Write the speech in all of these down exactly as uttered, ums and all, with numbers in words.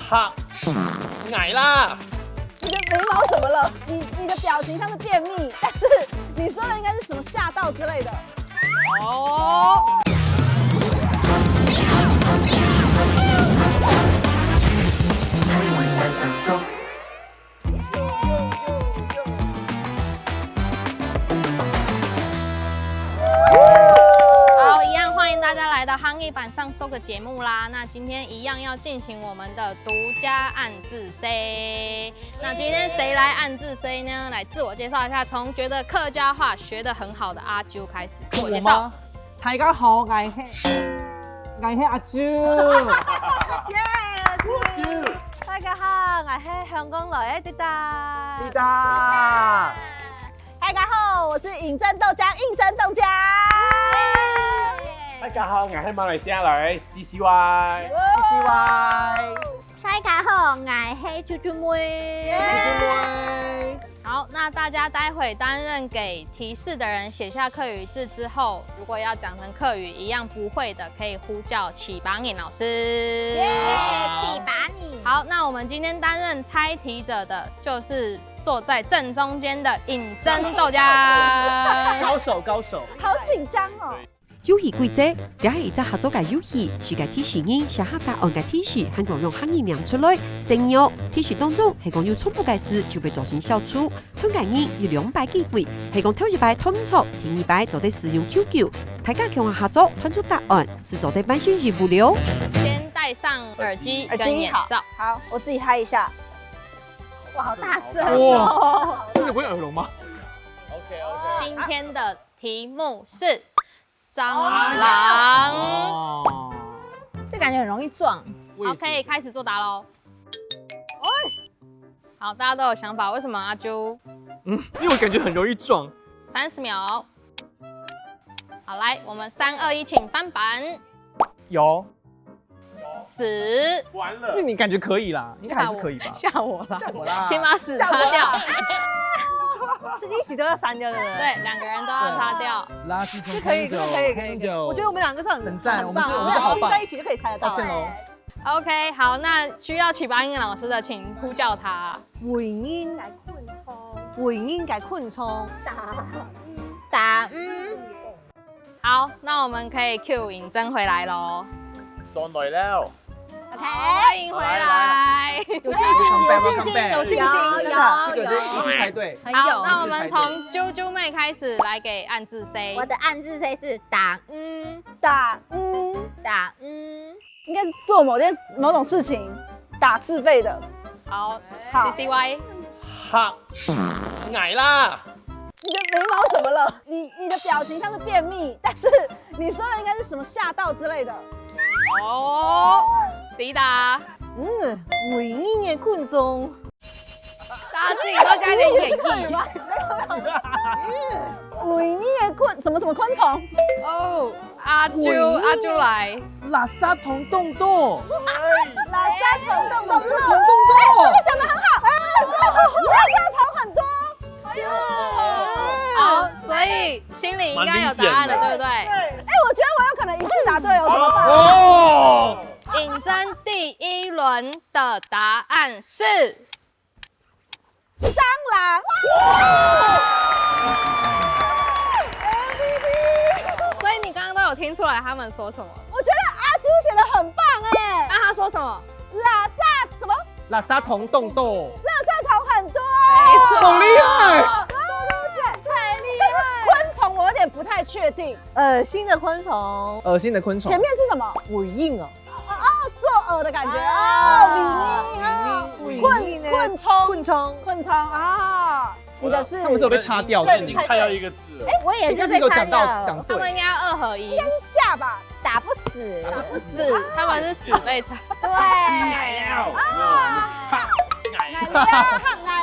哈，矮啦。你的眉毛怎么了？你你的表情像是便秘，但是你说的应该是什么吓到之类的。哦。好，一样欢迎大家来到《客語班上手》的节目啦。那今天一样要进行我们的独家暗自 谁？那今天谁来暗自谁呢？来自我介绍一下，从觉得客家话学得很好的阿啾开始自我介绍。我吗？大家好，我是我是阿啾。大家好，我是香港来的Dita。你好。大家好，我是尹正豆浆，应征豆浆。大家好，我是马来西亚来的 C C Y。 C C Y。大家好，我是啾啾妹。啾啾妹。好，那大家待会担任给提示的人写下客语字之后，如果要讲成客语一样不会的，可以呼叫启拔尹老师。耶，启拔你。好，那我们今天担任猜题者的就是坐在正中间的尹正豆浆。高手高手。好紧张哦。 游戏规则，這係一隻合作个遊戲，四个提示人寫下答案个提示，還講用客語名出來。成語哦，提示當中係講有重複个字就會造成消除。斷个人有兩擺機會，係講頭一擺斷毋著，第二擺做得使用Q Q。大家共下合作，斷出答案，就做得完成任務了。先戴上耳机跟眼罩。好，我自己嗨一下。哇，好大声哇，真的不会耳聋吗？ OK OK。今天的题目是 蟑螂。哦，这感觉很容易撞。好，可以开始作答喽。好，大家都有想法，为什么阿啾？嗯，因为我感觉很容易撞。三十秒。好，来，我们三二一，请翻板。有，屎。完了。这你感觉可以啦，应该还是可以吧？吓我了，我啦请把屎擦掉。是一起都要删掉，对不对？对，两个人都要擦掉。垃圾桶是可以，这个可以，可以。 Angel 我觉得我们两个是很很赞很我们是棒我们是好棒我们在一起就可以猜得到。道歉喽。 OK，好，那需要启拔尹老师的，请呼叫他。为人来困虫，为人来困虫，打嗯打嗯。好，那我们可以 cue 尹正回来喽。上来了。好，欢迎回来。有信心，有信心，有信心，真的。这个就一定猜对。很好，有。那我们从啾啾妹开始来给暗自 say。我的暗自 say 是打嗯打嗯，打嗯。应该是做某件某种事情，打自费的。好好，C C Y。哈，矮啦。你的眉毛怎么了？你你的表情像是便秘，但是你说的应该是什么吓到之类的。哦，迪达，嗯，为人来困虫，大家自己都加一点演绎。喂，你也困什么什么昆虫？哦，阿啾，阿啾来。垃圾桶冻多，垃圾桶冻多，垃圾桶冻多。讲的很好，哎，垃圾桶很多。哎呦，好，所以心里应该有答案了，对不对？哎，我觉得我有可能一次答对哦，怎么办？哦。尹正第一轮的答案是蟑螂。所以你刚刚都有听出来他们说什么？我觉得阿啾写的很棒哎。那他说什么？垃圾什么？垃圾桶冻多，垃圾桶很多。没错好厉害！对对对，太厉害！但是昆虫我有点不太确定。恶心的昆虫，恶心的昆虫前。面是什么？尾音哦，哦，作呕的感觉哦，尾音啊，尾昆音呢昆虫，昆虫，昆虫啊，你的是他们是有被擦掉的。对，你猜到一个字了。我也是被这个讲到猜掉了，讲对，应该是下吧？打不死，打不死，是，他们是屎被擦。对，啊，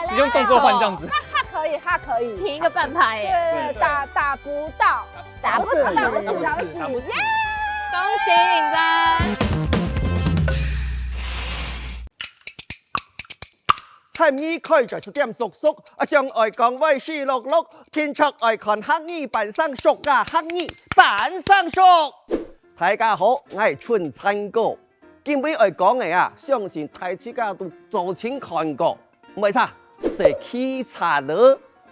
只用动作换这样子。它可以，它可以。停一个半拍耶，对对对，打打不到，打不死，打不死，打不死，打不死。恭喜尹正。探你開在十點叔叔，啊，想愛講威斯樂樂，天著愛看客語扮生熟啊，客語扮生熟。大家好，我係春燦哥。今晡愛講个啊，相信大自家都早前看過，毋會差，係汽車仔。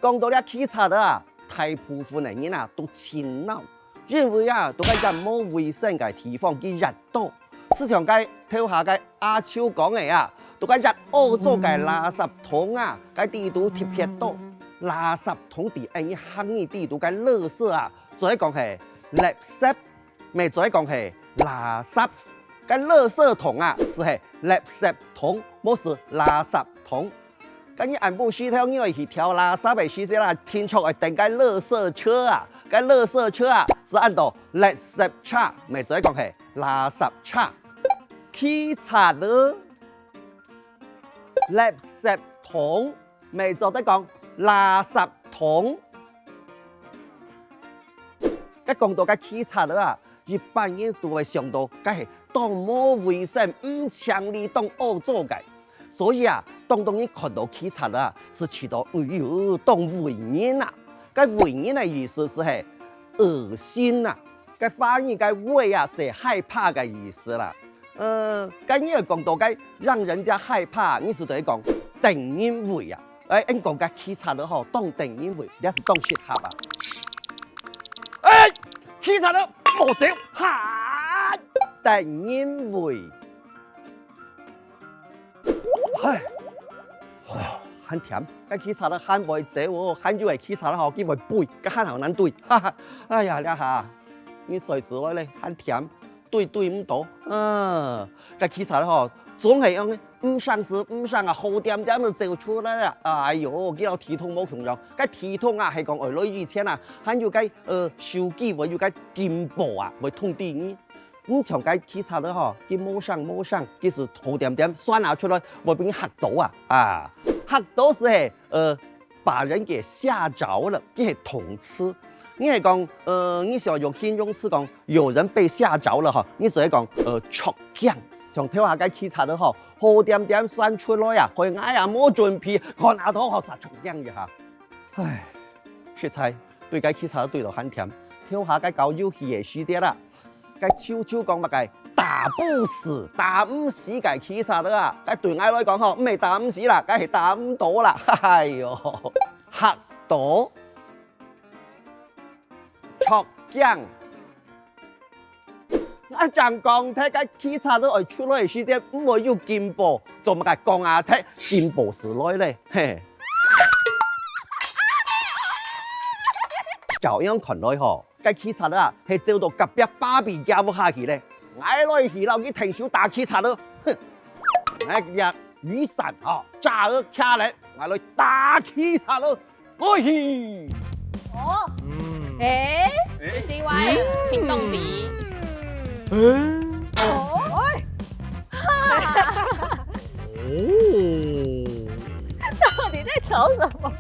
講到這汽車仔啊，大部分个人啊都盡惱，因為啊，都該一無衛生个地方去㧒到。就像該頭下个阿秋講个啊，都該一屙糟个垃圾桶啊，該底肚特別多。垃圾桶底恁樣行入底肚个垃圾啊，做得講係垃圾。 乜做得講係垃圾。該垃圾桶啊，就係垃圾桶，毋係垃圾桶。該你暗晡時頭你愛去挑垃圾个時節啦，定著愛等該垃圾車啊，該垃圾車啊，就安到垃圾車，乜做得講係垃圾車。汽車仔，垃圾桶，乜做得講垃圾桶。 該講到該汽車仔啊，一般人都會想到，該係當無衛生、毋淨俐、當齷齪个。所以啊，當多人看到汽車仔啊，就覺得，哎喲，當穢人啊！該穢人个意思就係噁心啊！該華語个畏啊，係害怕个意思啦。 呃，該你愛講到該讓人家害怕，你就得講得人畏啊。哎，恁講該汽車仔吼，當得人畏，這係當適合啊。哎，汽車仔，莫走，哈，得人畏。唉，唉，還悿，該汽車仔還會走哦，還有个汽車仔吼，佢會飛，該還好難對，哈哈。哎呀，這下，你隨時來咧，還悿。 對，對毋到。啊，該汽車仔吼，總係恁樣，毋省時毋省啊，好恬恬仔走出來啊。哎喲，佢摎地動無共樣，該地動啊，係講愛來以前啊，還有該，呃，手機會有該警報啊，會通知你。毋像該汽車仔吼，佢無聲無聲，佢就好恬恬，旋啊出來，會分人嚇到啊。啊，嚇到就係，呃， 把人給嚇著了，這係動詞。你係講，呃，你想用形容詞講，有人被嚇著了吼，你就係講，呃，著驚。像頭下該汽車仔吼，好恬恬旋出來啊，害𠊎啊無準備，看啊都好煞著驚一下。唉，實在，對該汽車仔對到還悿，頭下該搞遊戲个時節啊， 該秋秋講麼个？打不死，打毋死个汽車仔啊！該對𠊎來講吼，毋係打毋死啦，該係打毋到啦！哎喲，嚇到，著驚！𠊎正講忒該汽車仔愛出來个時節，毋會有警報，做麼个講啊忒警報就來咧，嘿。照樣看來吼， 該汽車仔啊，係走到隔壁芭比厥屋下去咧。𠊎來去摎佢𢯭手打汽車仔。哼，𠊎這雨傘吼，遮仔擎咧，𠊎來打汽車仔。過去。哦，嗯。誒，這是𠊎个行動力。嗯。哦，哎，哈。哦。到底在吵什麼？